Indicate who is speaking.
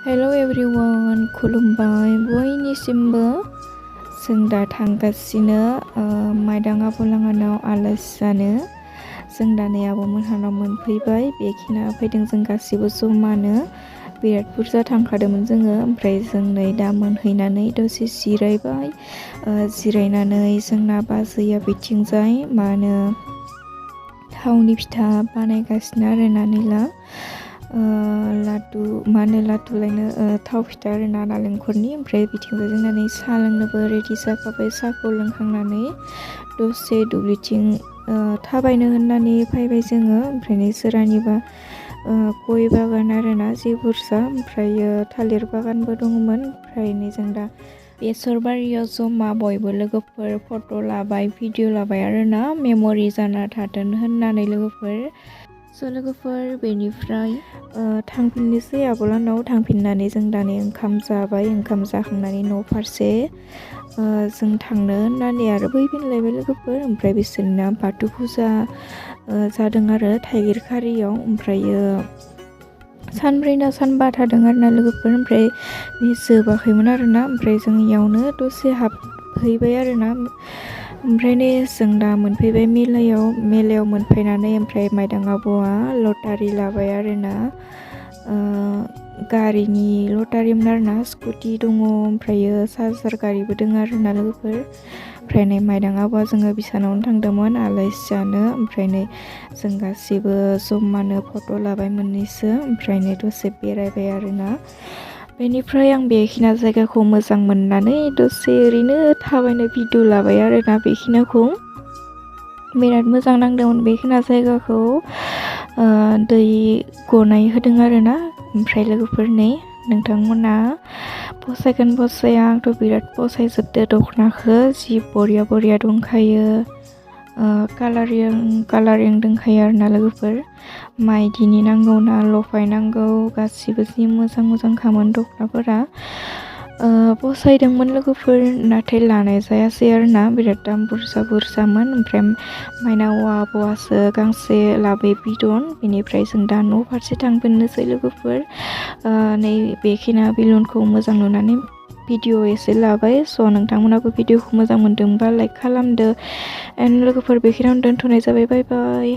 Speaker 1: Hello everyone, खुलुमबाय बयनिसिमबो जों दा थांगासिनो मायदां आब'लाङानाव आलासि जानो। जों दा नै आब'मोनहानाव मोनफैबाय। बेखिना फैदों जों गासिबो जमानो। बिराद बुरजा थांखादोंमोन जोङो। ओमफ्राय जों नै दा मोनहैनानै दसे जिरायबाय। जिरायनानै जोंना बाजैया बिथिंजाय मा होनो थावनि फिथा बानायगासिनो आरोना निला। लादु थाव फिथा आरोना नालेंखरनि। ओमफ्राय बिथिंजाय जोंना नै साहा लोंनोबो रेडि जाखाबाय। साहाखौ लोंखांनानै दसे दुब्लिथिं थाबायनो होननानै फैबाय जोङो। ओमफ्राय नै सोरानिबा गय बागान आरोना जि बुरजा, ओमफ्रायो थालिर बागानबो दङमोन। ओमफ्राय नै जों दा बेसर बारियाव जमा बयबो लोगोफोर फट' लाबाय, भिडिअ लाबाय आरोना मेम'रि जाना थाथों होननानै लोगोफोर बेनिफ्राय थांफिननोसै आब'लानाव। थांफिननानै जों दा नै ओंखाम जाबाय। ओंखाम जाखांनानै न' फारसे जों थांनो होननानै आरो फैफिनलायबाय लोगोफोर। ओमफ्राय बिसोरना बाथौ फुजा जादों आरो थाइगिरखारियाव। ओमफ्रायो सानब्रै ना सानबा थादों आरोना लोगोफोर। ओमफ्राय जोबाखैमोन आरोना। ओमफ्राय जों इयावनो दसे हाबहैबाय आरोना। ओमफ्राय नै जों दा मोनफैबाय मेलायाव मोनफैनानै ओमफ्राय मायदां आब'आ लटारि लाबाय आरोना। गारिनि लटारिमोन आरोना। स्कुटि दङ, ओमफ्रायो चार्जार गारिबो दङ आरोना लोगोफोर। ओमफ्राय नै मायदां आब'आ जोङो बिसानावनो थांदोंमोन आलासि जानो। ओमफ्राय नै जों गासिबो जमानो फट' लाबाय मोननैसो। ओमफ्राय नै दसे बेरायबाय आरोना। बेनिफ्राय आं बेखिना जायगाखौ मोजां मोननानै दसे ओरैनो थाबायनो भिडिअ लाबाय आरोना। बेखिनाखौ बिराद मोजां नांदोंमोन बेखिना जायगाखौ। दै गनाय होदों आरोना। ओमफ्राय लोगोफोर नै नोंथांमोना फसायगोन फसाया, आंथ' बिराद फसायजोबदो दख'नाखौ। जि बरिया दंखायो। कालारिं दंखायो आरोना लोगोफोर। माइदिनि नांगौ ना लफायनांगौ, गासिबो जि मोजां खामोन दख'नाफोरा। फसायदोंमोन लोगोफोर, नाथाय लानाय जायासै आरोना। बिराद दाम बुरजामोन। ओमफ्राय मायनाव आब'आसो गांसे लाबाय बिदन। बेनिफ्राय जों दा न' फारसे थांफिननोसै लोगोफोर। नै बेखिना बेलुनखौ मोजां नुनानै भिडिअ एसे लाबाय। स' नोंथांमोनाबो भिडिअखौ मोजां मोनदोंबा लाइक खालामदो। एन्ड लोगोफोर बेखिनियावनो दोनथ'नाय जाबाय। बाय बाय।